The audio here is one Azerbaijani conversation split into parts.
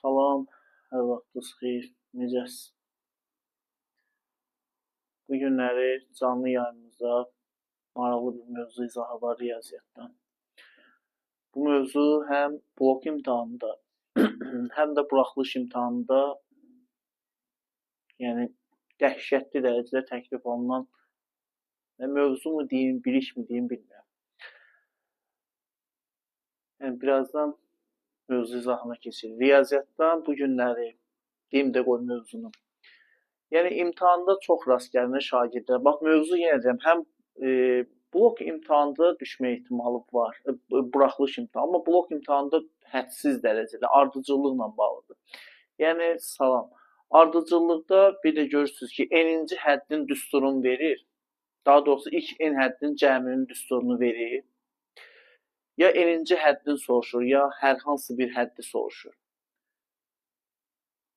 Salam, hər vaxtınız xeyir, necəsiz? Bu günləri canlı yayımızda maraqlı bir mövzu izahı var riyaziyyatdan. Bu mövzu həm blok imtahanında, həm də buraxılış imtahanında, yəni dəhşətli dərəcədə təklif olunan mövzu mu deyim, bilik mi deyim, bilmirəm. Yəni birazdan mövzu izahına keçirik. Riyaziyyatdan bu günləri deyim də qoy mövzunu. Yəni imtahanda çox rast gəlinir şagirdlər. Bax mövzu yenə deyirəm, həm blok imtahanda düşmə ehtimalı var, buraxılış imtahanı, amma blok imtahanında hədsiz dərəcədə ardıcıllıqla bağlıdır. Yəni salam. Ardıcıllıqda bir də görürsünüz ki, n-inci həddin düsturunu verir. Daha doğrusu ilk n həddin cəminin düsturunu verir. Ya n-inci həddini soruşur, ya hər hansı bir həddi soruşur.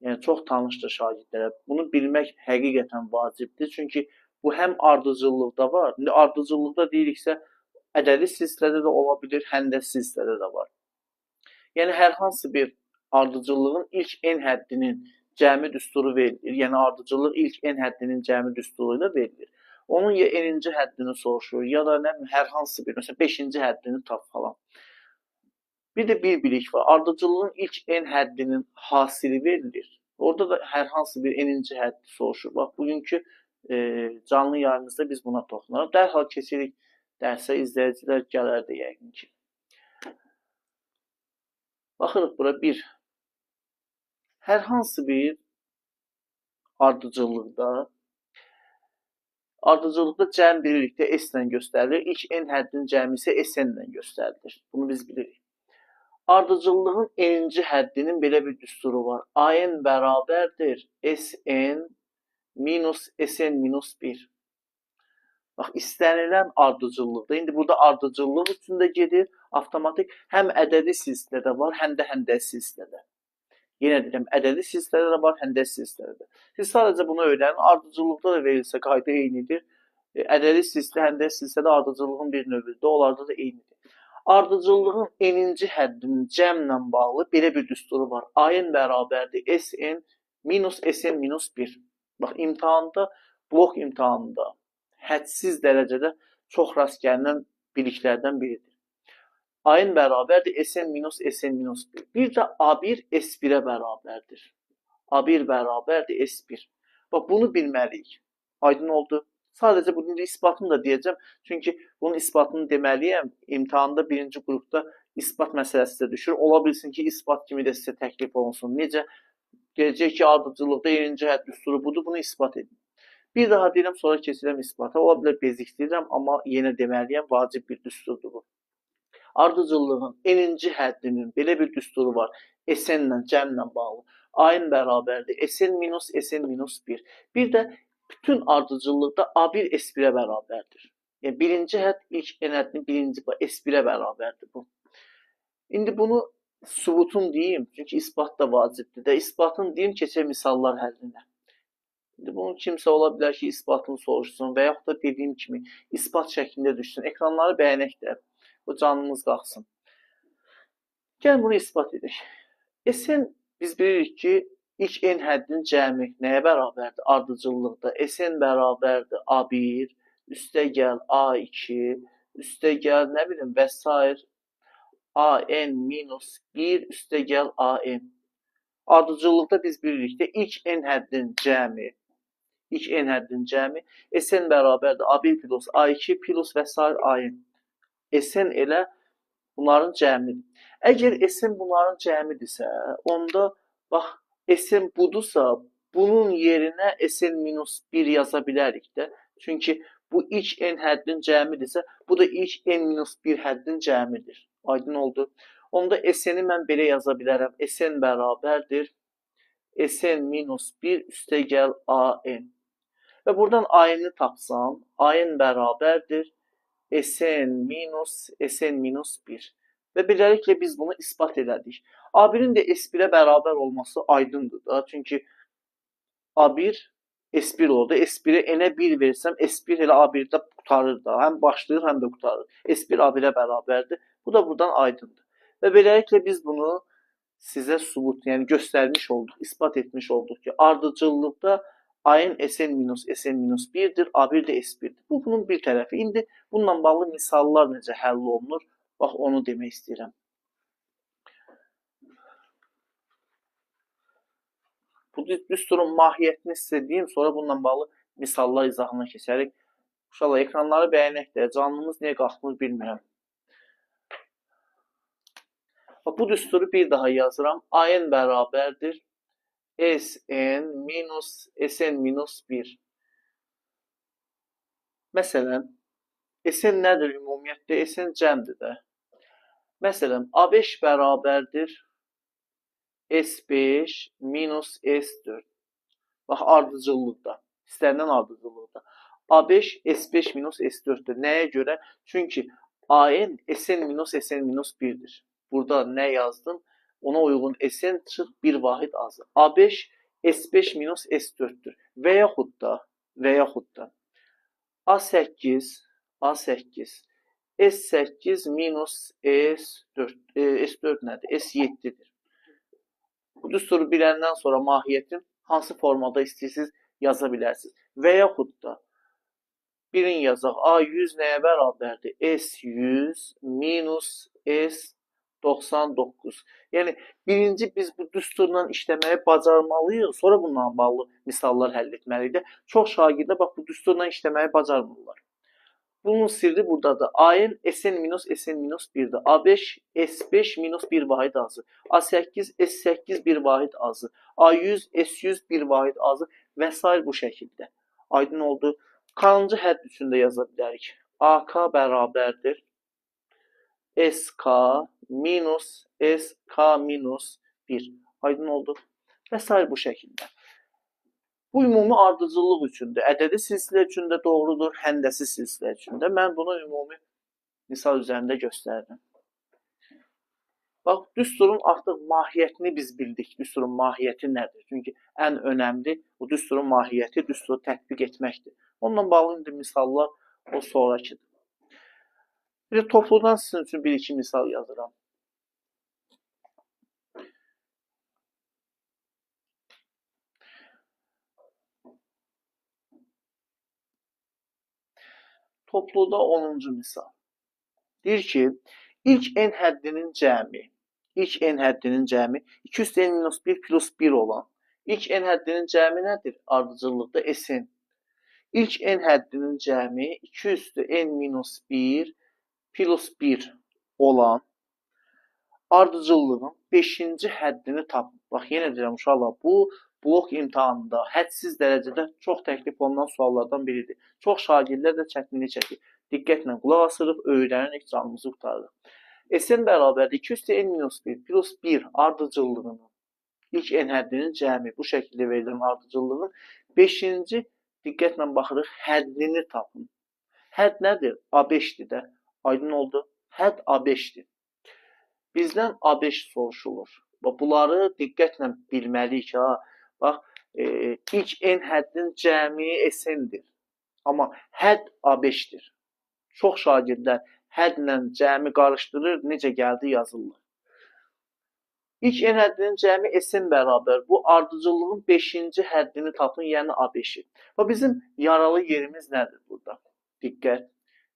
Yəni çox tanışdır şagirdlərə. Bunu bilmək həqiqətən vacibdir. Çünki bu həm ardıcıllıqda var. İndi ardıcıllıqda deyiriksə, ədədi silsilədə də ola bilir, həndəs silsilədə də var. Yəni hər hansı bir ardıcıllığın ilk n həddinin cəmi düsturu verilir. Yəni ardıcıllıq ilk n həddinin cəmi düsturu ilə verilir. Onun ya n-inci həddini soruşur, ya da nə bilim, hər hansı bir, məsələn, 5-ci həddini tap falan. Bir də bir bilik var. Ardıcıllığın ilk n həddinin hasili verilir. Orada da hər hansı bir n-inci həddi soruşur. Bax, bugünkü canlı yayımızda biz buna toxunarıq. Dərhal keçirik dərsə, izləyicilər gələr də yəqin ki. Baxırıq bura bir. Hər hansı bir ardıcıllıqda cəm bilirik də S ilə göstərilir. İlk n həddinin cəmi isə SN ilə göstərilir. Bunu biz bilirik. Ardıcıllığın n-inci həddinin belə bir düsturu var. AN bərabərdir SN minus SN minus 1. Bax, istənilən ardıcıllıqda, indi burada ardıcıllıq üstündə gedir, avtomatik həm ədədi silsilədə var, həm də həndəs silsilədə. Yenə deyirəm, ədədi silsilədə də var, həndəs silsilədə də. Siz sadəcə bunu öyrənin, ardıcıllıqda da verilsə qayda eynidir. Ədədi silsilə, həndəs silsilədə ardıcıllığın bir növüdür, onlarda da eynidir. Ardıcıllığın n-inci həddinin cəmlə bağlı belə bir düsturu var. AN bərabərdir SN minus SN minus 1. Bax, imtahanda, blok imtahanında hədsiz dərəcədə çox rast gəlinən biliklərdən biridir. AN bərabərdir SN minus SN minus 1. Bir də A1 S1-ə bərabərdir. A1 bərabərdir S1. Bax, bunu bilməliyik. Aydın oldu. Sadəcə bunun isbatını da deyəcəm. Çünki bunun isbatını deməliyəm. İmtahanda birinci qrupda isbat məsələsi də düşür. Ola bilsin ki, isbat kimi də sizə təklif olunsun. Necə? Deyəcək ki, ardıcıllıqda n-inci hədd düsturu budur, bunu isbat edin. Bir daha deyirəm, sonra keçirəm isbata. Ola bilər bezikdirirəm, amma yenə deməliyəm, vacib bir düsturdur bu. Ardıcıllığın n-inci həddinin belə bir düsturu var. SN-lə, cəmlə bağlı. AN bərabərdir SN minus SN minus 1. Bir də bütün ardıcıllıqda A1 S1-ə bərabərdir. Yəni, birinci hədd ilk n həddinin birinci S1-ə bərabərdir bu. İndi bunu sübutun deyim, çünki isbat da vacibdir də. İsbatın deyim, keçək misallar həllinə. İndi bunu kimsə ola bilər ki, isbatını soruşsun və yaxud da dediyim kimi isbat şəklində düşsün. Ekranları bəyənək də, o canınız qalxsın. Gəlin bunu isbat edək. SN biz bilirik ki, ilk n həddinin cəmi nəyə bərabərdir? Ardıcıllıqda SN bərabərdir A1, üstə gəl A2, üstə gəl nə bilim və s. AN minus 1, üstə gəl AN. Ardıcıllıqda biz bilirik də ilk n həddinin cəmi, ilk n həddinin cəmi SN bərabərdir A1 plus A2 plus və s. AN. SN elə bunların cəmidir. Əgər SN bunların cəmidirsə, onda bax SN budursa, bunun yerinə SN minus 1 yaza bilərik də. Çünki bu ilk n həddinin cəmidirsə, bu da ilk n minus 1 həddinin cəmidir. Aydın oldu. Onda SN-i mən belə yaza bilərəm. SN bərabərdir SN minus 1 üstə gəl AN. Və buradan AN-i tapsam, AN bərabərdir SN minus SN minus 1. Və beləliklə biz bunu isbat elədik. A1-in də S1-ə bərabər olması aydındır da. Çünki A1 S1 oldu. S1-ə N-ə 1 versəm, S1 elə A1-də qurtarır da. Həm başlayır, həm də qurtarır. S1 A1-ə bərabərdir. Bu da buradan aydındır. Və beləliklə biz bunu sizə sübut, yəni göstərmiş olduq, isbat etmiş olduq ki, ardıcıllıqda AN SN minus SN minus 1-dir, A1 də S1-dir. Bu, bunun bir tərəfi. İndi bununla bağlı misallar necə həll olunur? Bax, onu demək istəyirəm. Bu düsturun mahiyyətini sizə deyim, sonra bununla bağlı misallar izahına keçərik. Uşaqlar, ekranları bəyənək də, canlımız niyə qalxmır bilmirəm. Bax, bu düsturu bir daha yazıram. AN bərabərdir SN minus SN minus 1. Məsələn, SN nədir ümumiyyətlə? SN cəmdir də. Məsələn, A5 bərabərdir S5 minus S4. Bax, ardıcıllıqda, istənilən ardıcıllıqda. A5 S5 minus S4-dür. Nəyə görə? Çünki AN SN minus SN minus 1-dir. Burada nə yazdım? Ona uyğun SN çıx bir vahid azı. A5 S5 minus S4-dür. Və yaxud da A8 S8 minus S4, S4 nədir? S7-dir. Bu düsturu biləndən sonra mahiyyətin hansı formada istəyirsiniz yaza bilərsiniz. Və yaxud da birini yazaq. A100 nəyə bərabərdir? S100 minus S99. Yəni, birinci biz bu düsturla işləməyi bacarmalıyıq, sonra bununla bağlı misallar həll etməliyik də. Çox şagirdlər bax, bu düsturla işləməyi bacarmırlar. Bunun sirri buradadır. AN SN minus SN minus 1-dir. A5 S5 minus 1 vahid azı. A8 S8 1 vahid azı. A100 S100 1 vahid azı və s. bu şəkildə. Aydın oldu. K-cı hədd üçün də yaza bilərik. AK bərabərdir SK minus SK minus 1. Aydın oldu. Və s. bu şəkildə. Bu ümumi ardıcıllıq üçündür. Ədədi silsilə üçün də doğrudur, həndəsi silsilə üçün də. Mən bunu ümumi misal üzərində göstərdim. Bax, düsturun artıq mahiyyətini biz bildik. Düsturun mahiyyəti nədir? Çünki ən önəmli o düsturun mahiyyəti, düsturu tətbiq etməkdir. Onunla bağlı indi misallar o sonrakıdır. Bir də topludan sizin üçün bir-iki misal yazıram. Topluda 10-cu misal. Deyir ki, ilk n həddinin cəmi, ilk n həddinin cəmi 2 üstü n minus 1 plus 1 olan ilk n həddinin cəmi nədir? Ardıcıllıqda SN. İlk n həddinin cəmi 2 üstü n minus 1 plus 1 olan ardıcıllığın 5-ci həddini tapın. Bax, yenə deyirəm uşaqlar, bu blok imtahanında hədsiz dərəcədə çox təklif olunan suallardan biridir. Çox şagirdlər də çətinlik çəkir. Diqqətlə qulaq asırıq, öyrənirik, canımızı qurtarırıq. SN bərabərdir 2 üstü n minus 1 plus 1 ardıcıllığının ilk n həddinin cəmi bu şəkildə verilən ardıcıllığın 5-ci diqqətlə baxırıq, həddini tapın. Hədd nədir? A5-dir də. Aydın oldu. Hədd A5-dir. Bizdən A5 soruşulur. Bax, bunları diqqətlə bilməliyik. Ha. Bax, ilk n həddin cəmi SN-dir. Amma hədd A5-dir. Çox şagirdlər həddlə cəmi qarışdırır, necə gəldi yazırlar. İlk n həddinin cəmi SN bərabər. Bu ardıcıllığın 5-ci həddini tapın, yəni A5-i. Bax, bizim yaralı yerimiz nədir burada? Diqqət.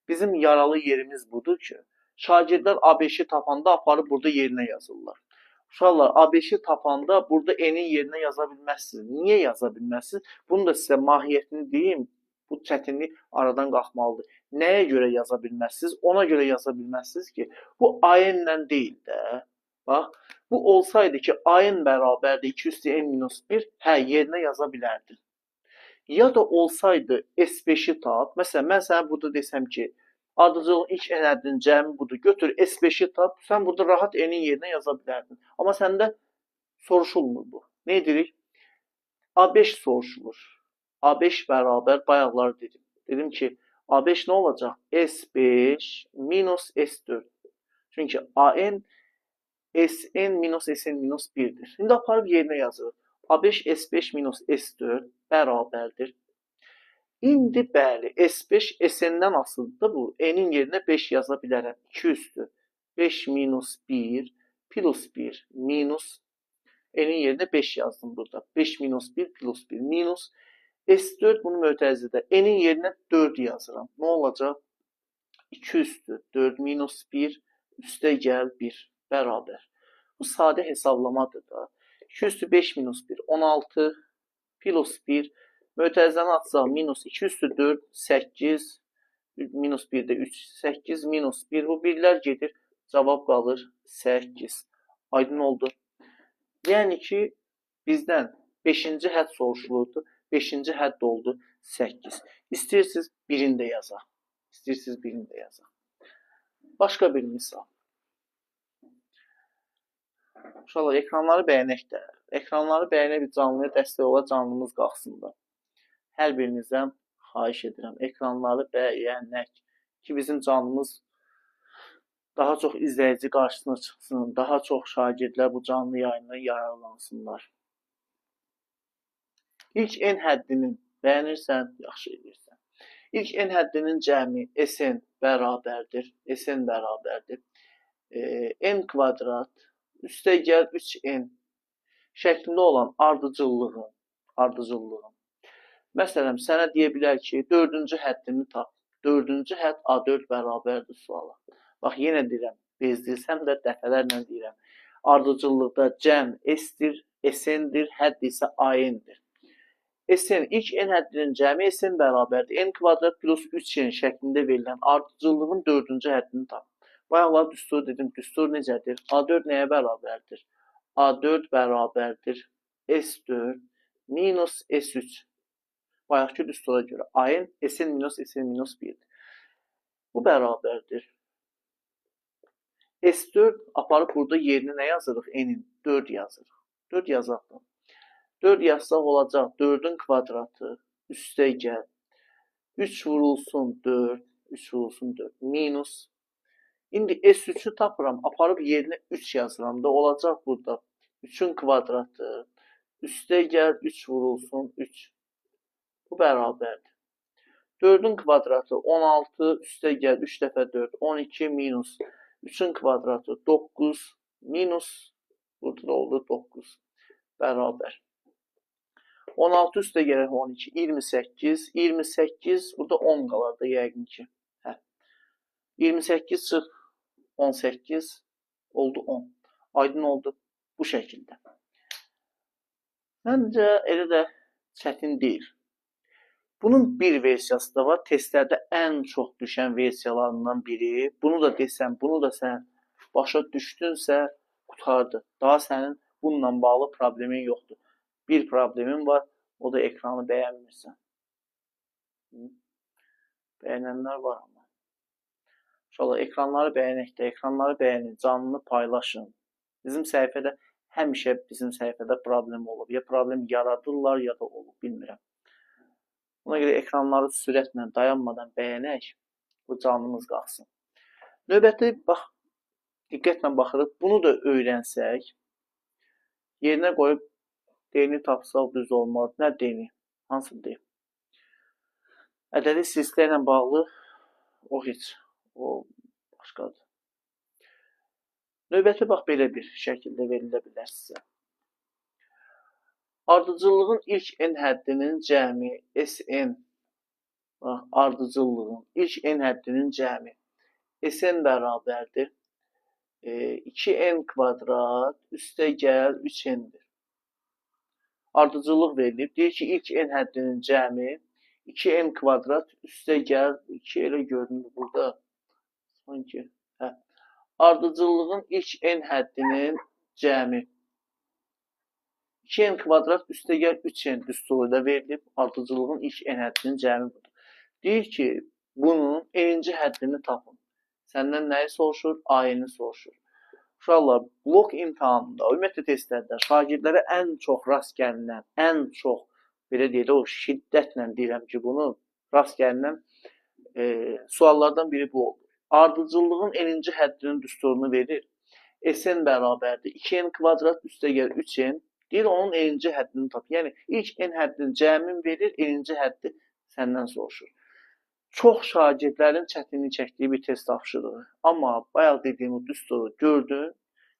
Bizim yaralı yerimiz budur ki, şagirdlər A5-i tapanda aparıb burada yerinə yazırlar. Uşaqlar, A5-i tapanda burada N-in yerinə yaza bilməzsiniz. Niyə yaza bilməzsiniz? Bunu da sizə mahiyyətini deyim. Bu çətinlik aradan qalxmalıdır. Nəyə görə yaza bilməzsiniz? Ona görə yaza bilməzsiniz ki, bu AN-lə deyil də. Bax, bu olsaydı ki, AN bərabərdir 2 üstü N minus 1, hə, yerinə yaza bilərdin. Ya da olsaydı S5-i tap. Məsələn, mən sənə burada desəm ki, ardıcılığın ilk n həddinin cəmi budur. Götür S5-i tap. Sən burada rahat N-in yerinə yaza bilərdin. Amma səndə soruşulmur bu. Nə edirik? A5 soruşulur. A5 bərabər, bayaqlar dedim. Dedim ki, A5 nə olacaq? S5 minus S4. Çünki AN SN minus SN minus 1-dir. İndi aparıb yerinə yazırıq. A5 S5 minus S4 bərabərdir. İndi bəli, S5 SN-dən asılıdır bu. N-in yerinə 5 yaza bilərəm. 2 üstü 5 minus 1 plus 1 minus n-in yerinə 5 yazdım burada. 5 minus 1 plus 1 minus S4 bunu mötərizədə n-in yerinə 4 yazıram. Nə olacaq? 2 üstü 4 minus 1 üstə gəl 1 bərabər. Bu sadə hesablamadır da. 2 üstü 5 minus 1 16 plus 1 mötərizəni atsaq minus 2 üstü 4 8 minus 1 də 3 8 minus 1 bu birlər gedir. Cavab qalır 8. Aydın oldu. Yəni ki, bizdən 5-ci hədd soruşulurdu. 5-ci hədd oldu 8. İstəyirsiniz birini də yazaq. İstəyirsiniz birini də yazaq. Başqa bir misal. Uşaqlar, ekranları bəyənək də. Ekranları bəyənək, bir canlıya dəstək ola, canlımız qalxsın da. Hər birinizdən xahiş edirəm. Ekranları bəyənək ki, bizim canlımız daha çox izləyici qarşısına çıxsın, daha çox şagirdlər bu canlı yayından yararlansınlar. İlk n həddinin bəyənirsən, yaxşı edirsən. İlk n həddinin cəmi Sn bərabərdir. Sn bərabərdir. N kvadrat üstə gəl 3n şəklində olan ardıcıllığın. Məsələn, sənə deyə bilər ki, 4-cü həddini tap. 4-cü hədd A4 bərabərdir suala. Bax, yenə deyirəm, bezdirsəm də dəfələrlə deyirəm. Ardıcıllıqda cəm S-dir, Sn-dir, hədd isə AN-dir. Sn, ilk n həddinin cəmi Sn bərabərdir. N kvadrat plus 3n şəklində verilən ardıcıllığın 4-cü həddini tap. Bayaqlar düstur dedim. Düstur necədir? A4 nəyə bərabərdir? A4 bərabərdir S4 minus S3. Bayaqki düstura görə AN Sn minus Sn minus 1-dir. Bu bərabərdir. S4 aparıb burada yerinə nə yazırıq? N-in 4 yazırıq. 4 yazaq da. 4 yazsaq olacaq 4-ün kvadratı üstə gəl. 3 vurulsun 4, 3 vurulsun 4 minus. İndi S3-ü tapıram, aparıb yerinə 3 yazıram da olacaq burada 3-ün kvadratı üstə gəl 3 vurulsun 3. Bu bərabərdir. 4-ün kvadratı 16 üstə gəl 3 dəfə 4 12 minus 3-ün kvadratı 9 minus burada da oldu 9 bərabər. 16 üstə gələk 12, 28, 28, burada 10 qalar da yəqin ki. Hə. 28 çıx 18 oldu 10. Aydın oldu bu şəkildə. Məncə elə də çətin deyil. Bunun bir versiyası da var. Testlərdə ən çox düşən versiyalarından biri. Bunu da desəm, bunu da sən başa düşdünsə qurtardı. Daha sənin bununla bağlı problemin yoxdur. Bir problemin var, o da ekranı bəyənmirsən. Bəyənənlər var amma. İnşallah ekranları bəyənək də, ekranları bəyənin, canlını paylaşın. Bizim səhifədə həmişə bizim səhifədə problem olub. Ya problem yaradırlar, ya da olub, bilmirəm. Ona görə ekranları sürətlə, dayanmadan bəyənək, bu canlımız qalxsın. Növbəti, bax, diqqətlə baxırıq. Bunu da öyrənsək, yerinə qoyub D-ni tapsaq düz olmaz. Nə D-ni? Hansı D? Ədədi silsilə ilə bağlı o heç, o başqadır. Növbəti bax belə bir şəkildə verilə bilər sizə. Ardıcıllığın ilk n həddinin cəmi Sn, bax, ardıcıllığın ilk n həddinin cəmi Sn bərabərdir 2n kvadrat üstə gəl 3n-dir. Ardıcıllıq verilib. Deyir ki, ilk n həddinin cəmi 2n kvadrat üstə gəl 2 elə görünür burada. Sanki, hə. Ardıcıllığın ilk n həddinin cəmi 2n kvadrat üstə gəl 3n düsturu ilə verilib. Ardıcıllığın ilk n həddinin cəmi budur. Deyir ki, bunun n-ci həddini tapın. Səndən nəyi soruşur? A-ni soruşur. Uşaqlar, blok imtahanında, ümumiyyətlə testlərdə şagirdlərə ən çox rast gəlinən, ən çox, belə deyək, o şiddətlə deyirəm ki, bunu rast gəlinən suallardan biri bu olur. Ardıcıllığın n-ci həddinin düsturunu verir. Sn bərabərdir 2n kvadrat üstə gəl 3n. Deyir, onun n-ci həddini tap. Yəni, ilk n həddinin cəmin verir, n-ci həddi səndən soruşur. Çox şagirdlərin çətinlik çəkdiyi bir test tapşırığı. Amma bayaq dediyim o düsturu gördün,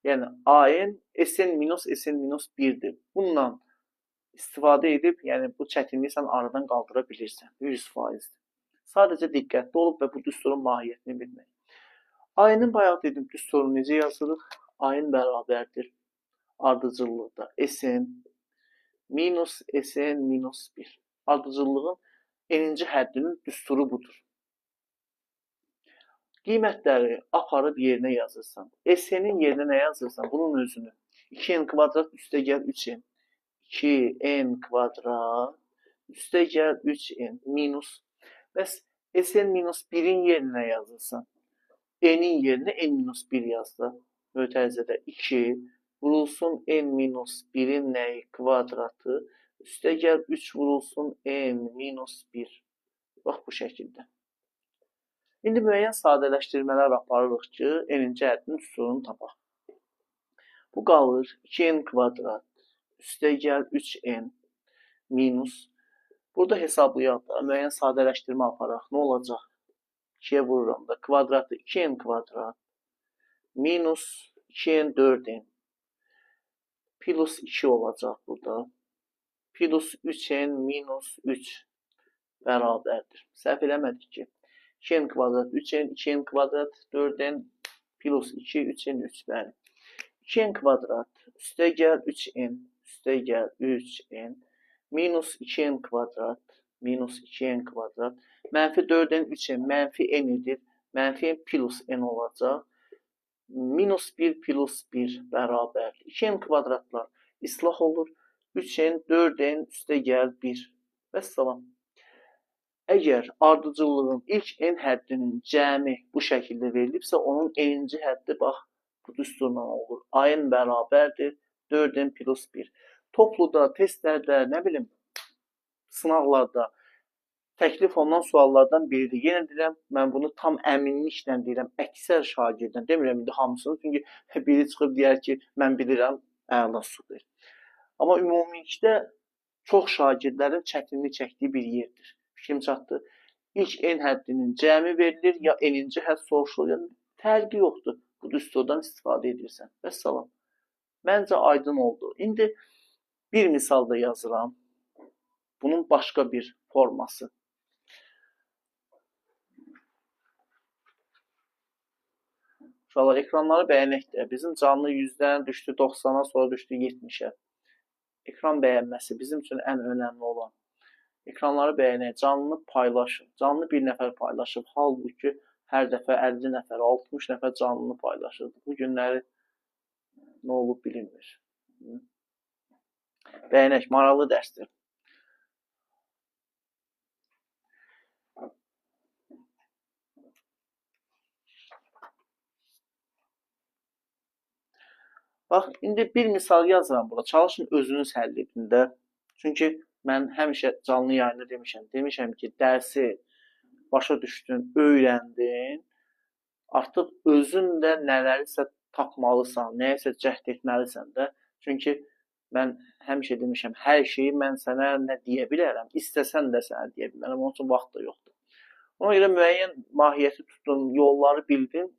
Yəni, AN SN minus SN minus 1-dir. Bununla istifadə edib, yəni bu çətinliyi sən aradan qaldıra bilirsən. 100%. Sadəcə diqqətli olub və bu düsturun mahiyyətini bilmək. AN-in bayaq dedim, düsturunu necə yazırıq? AN bərabərdir ardıcıllıqda SN minus SN minus 1. Ardıcıllığın n-inci həddinin düsturu budur. Qiymətləri aparıb yerinə yazırsan. SN-in yerinə nə yazırsan? Bunun özünü. 2n kvadrat üstə gəl 3n. 2n kvadrat üstə gəl 3n minus. Bəs SN minus 1-in yerinə nə yazırsan? N-in yerinə n minus 1 yazdı. Mötərizədə 2 vurulsun n minus 1-in nəyi kvadratı üstə gəl 3 vurulsun n minus 1. Bax bu şəkildə. İndi müəyyən sadələşdirmələr aparırıq ki, n-inci həddinin düsturunu tapaq. Bu qalır 2n kvadrat üstə gəl 3n minus. Burada hesablayaq da, müəyyən sadələşdirmə aparaq. Nə olacaq? 2-yə vururam da, kvadratı 2n kvadrat minus 2n 4n plus 2 olacaq burada. Plus 3n minus 3 bərabərdir. Səhv eləmədik ki. 2n kvadrat 3n, 2n kvadrat 4n plus 2, 3n 3, bəli. 2n kvadrat üstə gəl 3n, üstə gəl 3n minus 2n kvadrat, minus 2n kvadrat, mənfi 4n 3n, mənfi n edir, mənfi n plus n olacaq. Minus 1 plus 1 bərabərdir. 2n kvadratlar islah olur. 3n, 4n üstə gəl 1. Vəssalam. Əgər ardıcıllığın ilk n həddinin cəmi bu şəkildə verilibsə, onun n-inci həddi bax bu düsturla olur. AN bərabərdir 4n plus 1. Topluda, testlərdə, nə bilim, sınaqlarda təklif olunan suallardan biridir. Yenə deyirəm, mən bunu tam əminliklə deyirəm, əksər şagirddən, demirəm indi hamısını, çünki biri çıxıb deyər ki, mən bilirəm, əla super. Amma ümumilikdə çox şagirdlərin çətinlik çəkdiyi bir yerdir. Fikrim çatdı. İlk n həddinin cəmi verilir, ya n-inci hədd soruşulur, yəni fərqi yoxdur. Bu düsturdan istifadə edirsən. Vəssalam. Məncə aydın oldu. İndi bir misal da yazıram. Bunun başqa bir forması. Uşaqlar, ekranları bəyənək də. Bizim canlı 100-dən düşdü 90-a, sonra düşdü 70-ə. Ekran bəyənməsi bizim üçün ən önəmli olan. Ekranları bəyənək, canlı paylaşın. Canlı bir nəfər paylaşıb. Halbuki hər dəfə 50 nəfər, 60 nəfər canlını paylaşırdı. Bu günləri nə olub bilinmir. Bəyənək, maraqlı dərsdir. Bax, indi bir misal yazıram burada. Çalışın özünüz həll edin də. Çünki mən həmişə canlı yayında demişəm. Demişəm ki, dərsi başa düşdün, öyrəndin. Artıq özün də nələrisə tapmalısan, nəyəsə cəhd etməlisən də. Çünki mən həmişə demişəm, hər şeyi mən sənə nə deyə bilərəm, istəsən də sənə deyə bilərəm. Onun üçün vaxt da yoxdur. Ona görə müəyyən mahiyyəti tutdun, yolları bildin,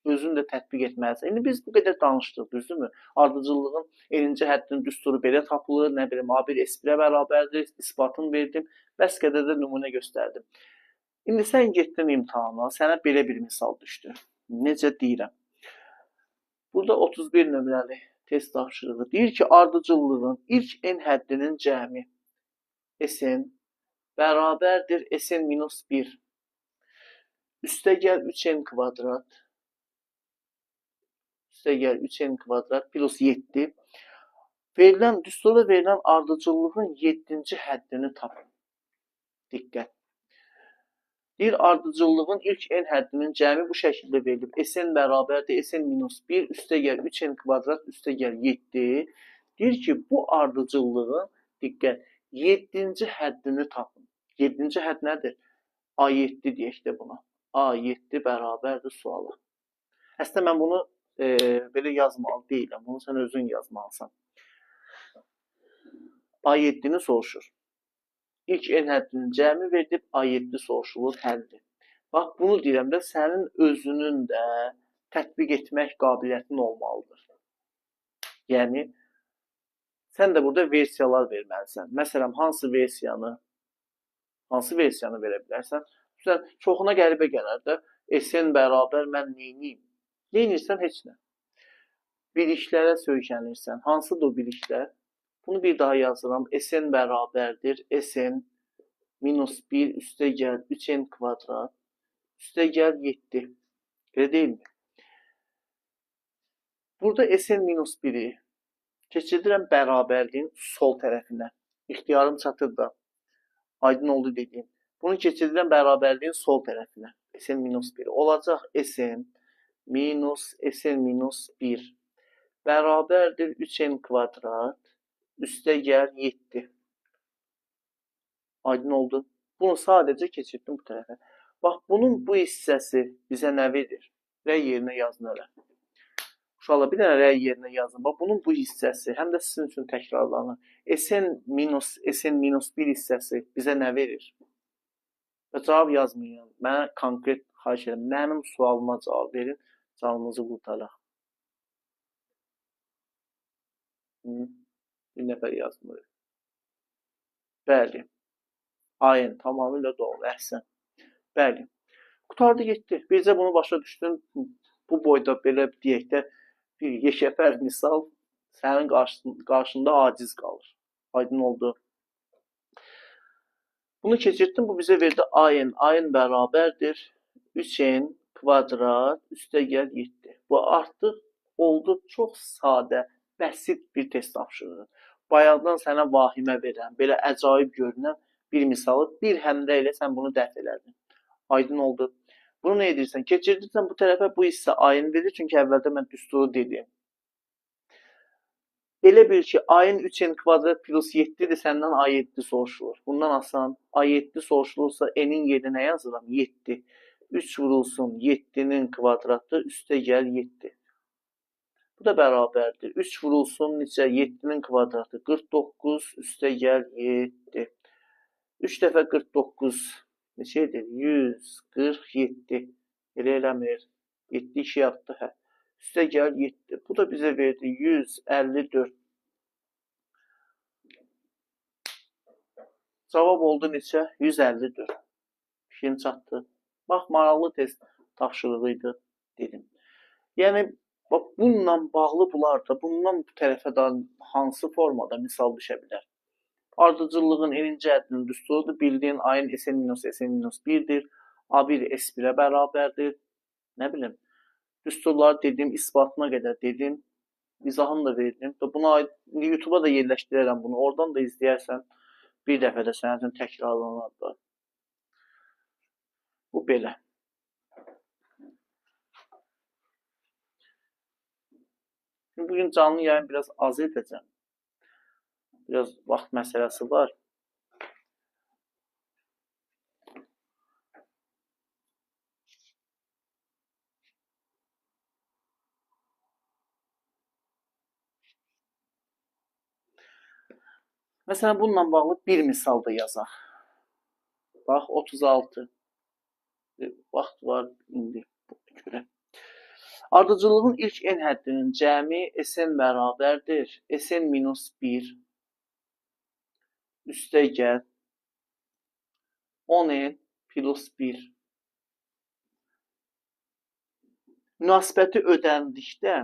özün də tətbiq etməlisən. İndi biz bu qədər danışdıq, düzdürmü? Ardıcıllığın n-inci həddinin düsturu belə tapılır, nə bilim, A1 S1-ə bərabərdir, isbatını verdim, bəs qədər də nümunə göstərdim. İndi sən getdin imtahana, sənə belə bir misal düşdü. Necə deyirəm? Burada 31 nömrəli test tapşırığı. Deyir ki, ardıcıllığın ilk n həddinin cəmi Sn bərabərdir Sn minus 1. Üstə gəl 3n kvadrat. Üstə gəl 3n kvadrat plus 7. Verilən, düsturda verilən ardıcıllığın 7-ci həddini tapın. Diqqət. Deyir, ardıcıllığın ilk n həddinin cəmi bu şəkildə verilib. Sn bərabərdir Sn minus 1, üstə gəl 3n kvadrat, üstə gəl 7. Deyir ki, bu ardıcıllığın, diqqət, 7-ci həddini tapın. 7-ci hədd nədir? A7 deyək də buna. A7 bərabərdir suala. Əslində, mən bunu belə yazmalı deyiləm. Bunu sən özün yazmalısan. A7-ni soruşur. İlk n həddinin cəmi verilib, A7 soruşulur, həlli. Bax, bunu deyirəm də, sənin özünün də tətbiq etmək qabiliyyətin olmalıdır. Yəni, sən də burada versiyalar verməlisən. Məsələn, hansı versiyanı verə bilərsən? Məsələn, çoxuna qəribə gələr də, SN bərabər mən neyniyim? Neynirsən? Heç nə. Biliklərə söykənirsən. Hansıdır o biliklər? Bunu bir daha yazıram. SN bərabərdir. SN minus 1 üstə gəl 3N kvadrat üstə gəl 7. Elə deyilmi? Burada SN minus 1-i keçirdirəm bərabərliyin sol tərəfinə. İxtiyarım çatır da. Aydın oldu dediyim. Bunu keçirdirəm bərabərliyin sol tərəfinə. SN minus 1 olacaq. SN minus SN minus 1 bərabərdir 3N kvadrat üstə gəl 7. Aydın oldu. Bunu sadəcə keçirdim bu tərəfə. Bax, bunun bu hissəsi bizə nə verir? Rəy yerinə yazın hələ. Uşaqlar, bir dənə rəy yerinə yazın. Bax, bunun bu hissəsi həm də sizin üçün təkrarlanır. SN minus SN minus 1 hissəsi bizə nə verir? Və cavab yazmayın. Mənə konkret xahiş edirəm. Mənim sualıma cavab verin. Canınızı qurtaraq. Bir nəfər yazmır. Bəli. AN tamamilə doğru. Əhsən. Bəli. Qurtardı getdi. Bircə bunu başa düşdün. Bu boyda belə deyək də bir yekəfər misal sənin qarşında aciz qalır. Aydın oldu. Bunu keçirtdim. Bu bizə verdi AN. AN bərabərdir. 3N kvadrat üstə gəl 7. Bu artıq oldu çox sadə, bəsit bir test tapşırığı. Bayaqdan sənə vahimə verən, belə əcaib görünən bir misalı bir həmlə ilə sən bunu dəf elədin. Aydın oldu. Bunu nə edirsən? Keçirdirsən bu tərəfə, bu hissə AN verir. Çünki əvvəldə mən düsturu dedim. Elə bil ki, AN 3N kvadrat plus 7-dir, səndən A7 soruşulur. Bundan asan, A7 soruşulursa, N-in yerinə nə yazıram? 7. 3 vurulsun 7-nin kvadratı, üstə gəl 7. Bu da bərabərdir. 3 vurulsun neçə? 7-nin kvadratı 49, üstə gəl 7. 3 dəfə 49 neçə edir? 147. Elə eləmir. 7 2 yaptı. Hə. Üstə gəl 7. Bu da bizə verdi 154. Cavab oldu neçə? 154. Fikrim çatdı. Bax, maraqlı test tapşırığı idi dedim. Yəni, bax, bununla bağlı bunlar da, bundan bu tərəfə də hansı formada misal düşə bilər? Ardıcıllığın n-inci həddinin düsturudur. Bildiyin A-ın SN minus SN minus 1-dir. A1 S1-ə bərabərdir. Nə bilim, düsturları dedim, isbatına qədər dedim, izahını da verdim. Buna aid, YouTube-a da yerləşdirərəm bunu. Oradan da izləyərsən, bir dəfə də sənin üçün təkrarlanar da. Bu belə. Bugün canlı yayın biraz az edəcəm. Biraz vaxt məsələsi var. Məsələn, bununla bağlı bir misal da yazaq. Bax, 36. Vaxt var indi buna görə. Ardıcıllığın ilk n həddinin cəmi SN bərabərdir. SN minus 1 üstə gəl 10n plus 1. Münasibəti ödəndikdə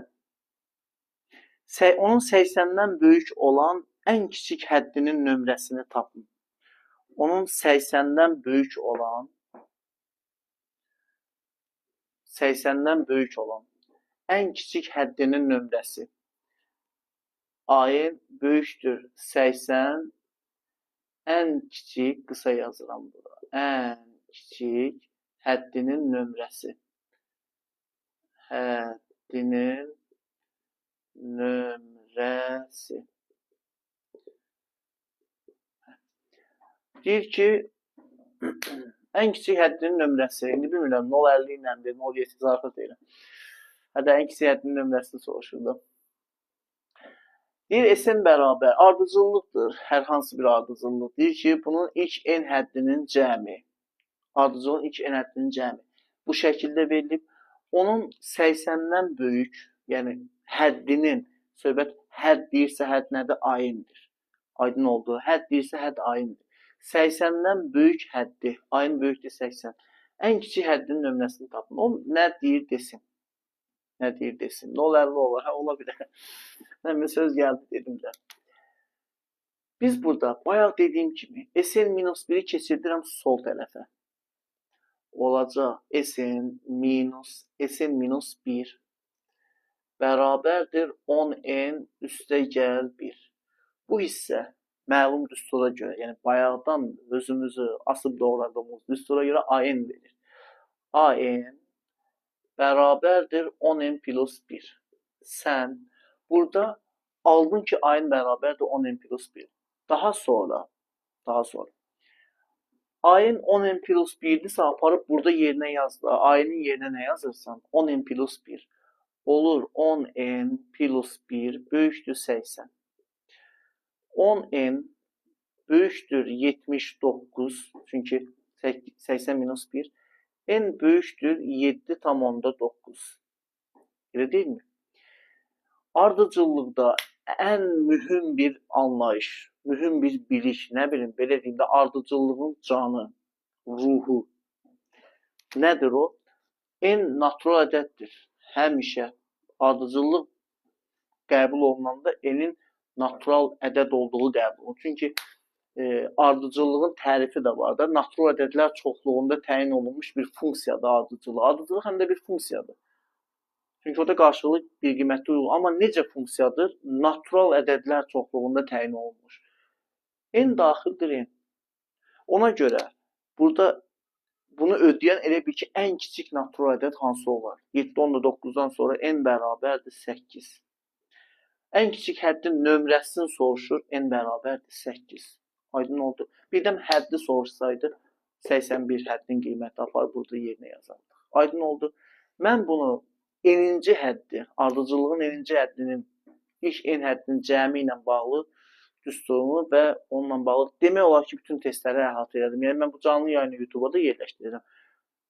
onun 80-dən böyük olan ən kiçik həddinin nömrəsini tapın. Onun 80-dən böyük olan 80-dən böyük olan ən kiçik həddinin nömrəsi. AN böyükdür 80, ən kiçik, qısa yazıram bura, ən kiçik həddinin nömrəsi. Həddinin nömrəsi. Deyir ki, ən kiçik həddinin nömrəsi, indi bilmirəm, 0,50 iləndir, 0,7 zarfı deyirəm. Hətta ən kiçik həddinin nömrəsini soruşurdu. Deyir, SN bərabər ardıcıllıqdır, hər hansı bir ardıcıllıq. Deyir ki, bunun ilk n həddinin cəmi, ardıcıllığın ilk n həddinin cəmi bu şəkildə verilib. Onun 80-dən böyük, yəni həddinin, söhbət Hədd deyirsə, hədd nədir? AN-dir. Aydın oldu. Hədd deyirsə, hədd AN-dir. 80-dən böyük həddi. AN böyükdür 80. Ən kiçik həddinin nömrəsini tapın. O nə deyir desin. Nə deyir desin. 0,50 olar. Hə, ola bilər. Mən bir söz gəldi dedim də. Biz burada bayaq dediyim kimi Sn minus 1-i keçirdirəm sol tərəfə. Olacaq Sn minus Sn minus 1 bərabərdir 10n üstə gəl 1. Bu hissə məlum düstura görə, yəni bayaqdan özümüzü asıb doğradığımız düstura görə AN verir. AN bərabərdir 10n plus 1. Sən burada aldın ki, AN bərabərdir 10n plus 1. Daha sonra AN 10n plus 1-dirsə aparıb burada yerinə yaz. AN-in yerinə nə yazırsan? 10n plus 1. Olur 10n plus 1 böyükdür 80. 10n böyükdür 79, çünki 80 minus 1. N böyükdür 7,9. Elə deyilmi? Ardıcıllıqda ən mühüm bir anlayış, mühüm bir bilik, nə bilim, belə deyim də, ardıcıllığın canı, ruhu. Nədir o? N natural ədəddir. Həmişə ardıcıllıq qəbul olunanda N-in natural ədəd olduğu qəbul olunur. Çünki ardıcıllığın tərifi də var da. Natural ədədlər çoxluğunda təyin olunmuş bir funksiyadır ardıcıllıq. Ardıcıllıq həm də bir funksiyadır. Çünki orada qarşılıqlı bir qiymətli uyğun. Amma necə funksiyadır? Natural ədədlər çoxluğunda təyin olunmuş. N daxildir N. Ona görə burada bunu ödəyən elə bil ki, ən kiçik natural ədəd hansı olar? 7,9-dan sonra N bərabərdir 8. Ən kiçik həddin nömrəsini soruşur, N bərabərdir 8. Aydın oldu. Birdən həddi soruşsaydı, 81 həddin qiyməti apar burada yerinə yazardıq. Aydın oldu. Mən bunu n-inci həddi, ardıcıllığın n-inci həddinin, ilk n həddinin cəmi ilə bağlı düsturunu və onunla bağlı demək olar ki, bütün testləri əhatə elədim. Yəni, mən bu canlı yayını YouTube-a da yerləşdirirəm.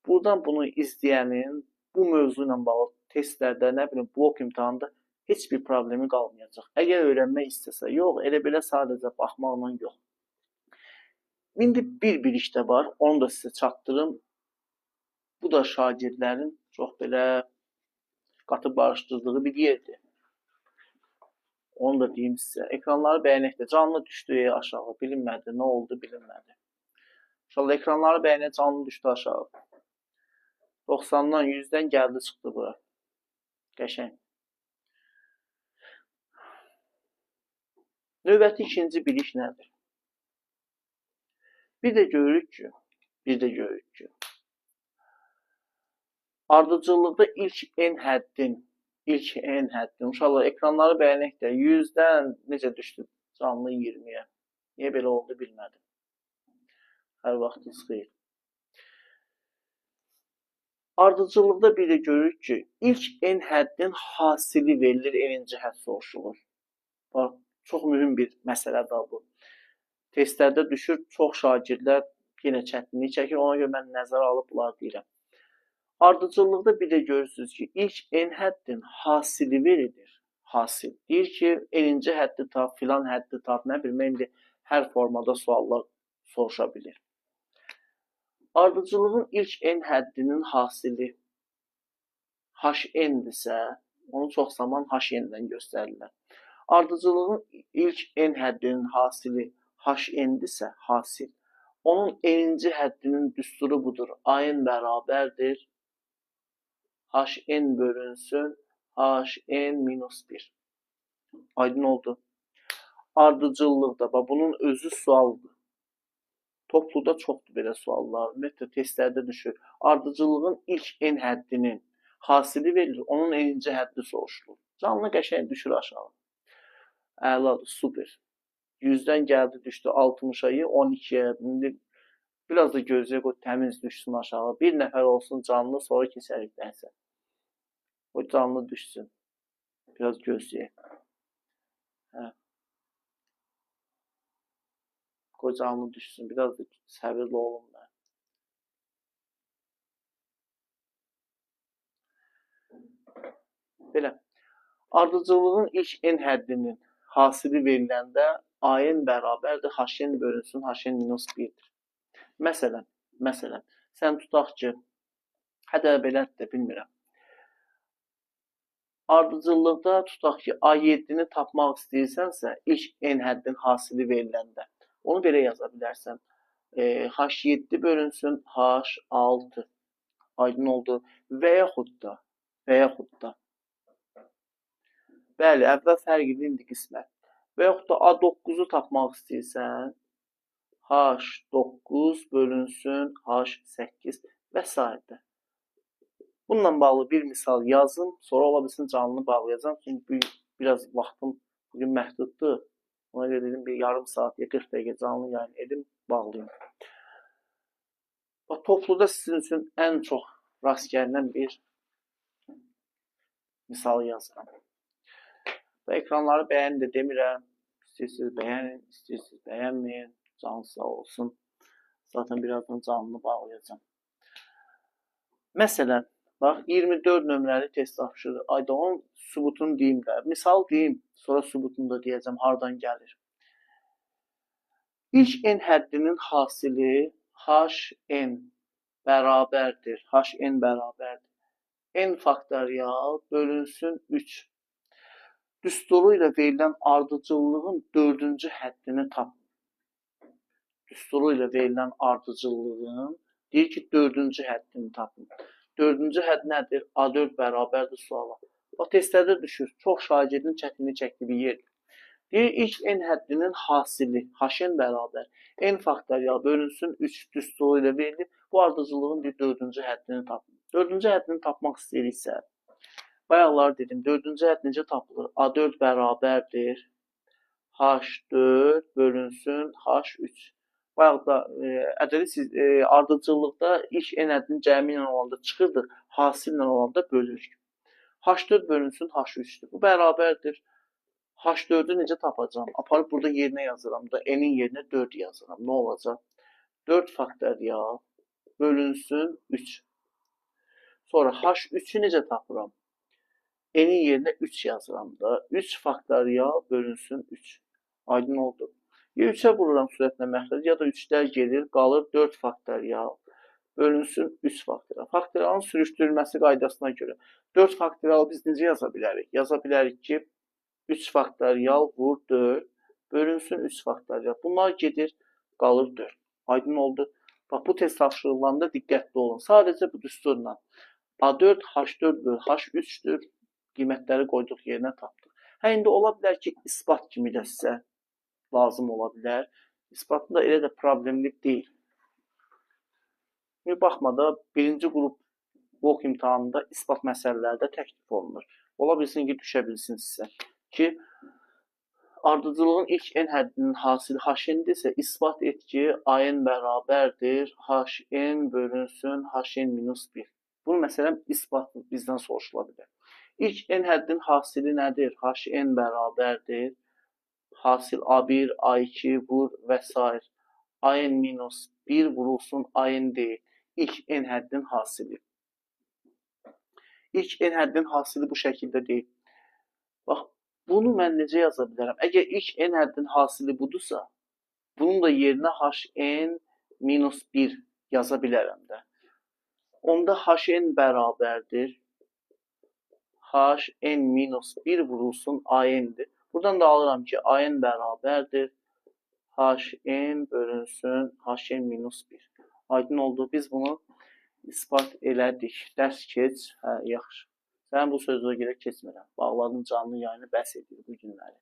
Buradan bunu izləyənin bu mövzu ilə bağlı testlərdə, nə bilim, blok imtahanında heç bir problemi qalmayacaq. Əgər öyrənmək istəsə, yox, elə belə sadəcə baxmaqla yox. İndi bir bilik də var, onu da sizə çatdırım. Bu da şagirdlərin çox belə qatıb qarışdırdığı bir yerdir. Onu da deyim sizə. Ekranları bəyənək də canlı düşdü aşağı. Bilinmədi, nə oldu bilinmədi. İnşallah ekranları bəyənək canlı düşdü aşağı. 90-dan 100-dən gəldi çıxdı bura. Qəşəng. Növbəti ikinci bilik nədir? Bir də görürük ki, ardıcıllıqda ilk n həddin, uşaqlar ekranları bəyənək də 100-dən necə düşdü canlı 20-yə? Niyə belə oldu bilmədim. Hər vaxtınız xeyir. Ardıcıllıqda bir də görürük ki, ilk n həddin hasili verilir, n-inci hədd soruşulur. Bax, çox mühüm bir məsələdir bu. Testlərdə düşür, çox şagirdlər yenə çətinlik çəkir, ona görə mən nəzərə alıb bunları deyirəm. Ardıcıllıqda bir də görürsünüz ki, ilk n həddin hasili verilir. Hasil. Deyir ki, n-inci həddi tap, filan həddi tap, nə bilim, indi hər formada suallar soruşa bilir. Ardıcıllığın ilk n həddinin hasili hn-dirsə, onu çox zaman hn-dən göstərirlər. Ardıcıllığın ilk n həddinin hasili hn-dirsə, hasil. Onun n-inci həddinin düsturu budur. AN bərabərdir hn bölünsün hn minus 1. Aydın oldu. Ardıcıllıqda, bax, bunun özü sualdır. Topluda çoxdur belə suallar. Ümumiyyətlə, testlərdə düşür. Ardıcıllığın ilk n həddinin hasili verilir. Onun n-inci həddi soruşulur. Canlı qəşəng düşür aşağı. Əladır, super. 100-dən gəldi, düşdü 60-a, 12-yə. İndi biraz da gözləyək, o təmiz düşsün aşağı. Bir nəfər olsun canlı, sonra keçərik dərsə. O canlı düşsün. Biraz gözləyək. Hə. Qoy canlı düşsün. Biraz da səbirli olun. Belə. Ardıcıllığın ilk n həddinin hasili veriləndə AN bərabərdir HN bölünsün HN minus 1-dir. Məsələn, sən tutaq ki, hədə belədir də bilmirəm. Ardıcıllıqda tutaq ki, A7-ni tapmaq istəyirsənsə, ilk n həddin hasili veriləndə, onu belə yaza bilərsən. H7 bölünsün H6. Aydın oldu. Və yaxud da. Bəli, əvvəl fərq idi, indi qismət. Və yaxud da A9-u tapmaq istəyirsən, H9 bölünsün H8 və s. Bununla bağlı bir misal yazın, sonra ola bilsin canlı bağlayacağam. Çünki biraz vaxtım bugün məhduddur. Ona görə dedim bir yarım saat ya 40 dəqiqə canlı yayın edim, bağlayım. Bax, topluda sizin üçün ən çox rast gəlinən bir misal yazıram. Və ekranları bəyənin də demirəm. İstəyirsiniz bəyənin, istəyirsiniz bəyənməyin. Canlı sağ olsun. Zaten birazdan canlı bağlayacağam. Məsələn, bax 24 nömrəli test tapşırığı. Ayda onun sübutunu deyim də. Misal deyim, sonra sübutunu da deyəcəm hardan gəlir. İlk n həddinin hasili Hn bərabərdir. Hn bərabərdir. N faktorial bölünsün 3. Düsturu ilə verilən ardıcıllığın 4-cü həddini tap. Düsturu ilə verilən ardıcıllığın deyir ki, 4-cü həddini tapın. 4-cü hədd nədir? A4 bərabərdir suala. Bax, testlərdə düşür. Çox şagirdin çətinlik çəkdiyi bir yerdir. Deyir, ilk n həddinin hasili, Hn bərabər, n faktorial bölünsün 3 düsturu ilə verilir. Bu ardıcıllığın bir 4-cü həddini tapın. 4-cü həddini tapmaq istəyiriksə, bayaqlar dedim, 4-cü hədd necə tapılır? A4 bərabərdir H4 bölünsün H3. Bayaq da ədədi ardıcıllıqda ilk n həddinin cəmi ilə olanda çıxırdıq, hasillə olanda bölürük. H4 bölünsün H3-dür. Bu bərabərdir. H4-ü necə tapacağam? Aparıb burada yerinə yazıram da, n-in yerinə 4 yazıram. Nə olacaq? 4 faktorial bölünsün 3. Sonra H3-ü necə tapıram? N-in yerinə 3 yazıram da. 3 faktorial bölünsün 3. Aydın oldu. Ya 3-ə vururam sürətlə məxrəc, ya da 3-lər gedir, qalır 4 faktorial bölünsün 3 faktorial. Faktorialın sürüşdürülməsi qaydasına görə 4 faktorial biz necə yaza bilərik? Yaza bilərik ki, 3 faktorial vur 4 bölünsün 3 faktorial. Bunlar gedir, qalır 4. Aydın oldu. Bax, bu test tapşırıqlarında diqqətli olun. Sadəcə bu düsturla A4, H4 böl H3-dür. Qiymətləri qoyduq yerinə tapdıq. Hə, indi ola bilər ki, isbat kimi də sizə lazım ola bilər. İsbatın da elə də problemli deyil. Bir baxma da, birinci qrup blok imtahanında isbat məsələləri də təklif olunur. Ola bilsin ki, düşə bilsin sizə ki, ardıcılığın ilk n həddinin hasili Hn-dirsə, isbat et ki, AN bərabərdir Hn bölünsün Hn minus 1. Bunu məsələn, isbat bizdən soruşula bilər. İlk n həddinin hasili nədir? Hn bərabərdir. Hasil A1, A2 vur və s. AN minus 1 vurulsun AN deyil. İlk n həddinin hasili. İlk n həddinin hasili bu şəkildə deyil. Bax, bunu mən necə yaza bilərəm? Əgər ilk n həddinin hasili budursa, bunun da yerinə Hn minus 1 yaza bilərəm də. Onda Hn bərabərdir. Hn minus 1 vurulsun AN-dir. Buradan da alıram ki, AN bərabərdir. Hn bölünsün Hn minus 1. Aydın oldu. Biz bunu isbat elədik. Dərs keç. Hə, yaxşı. Sənin bu sözünə görə keçmirəm. Bağladım canlı yayını, bəs edir bu günləri.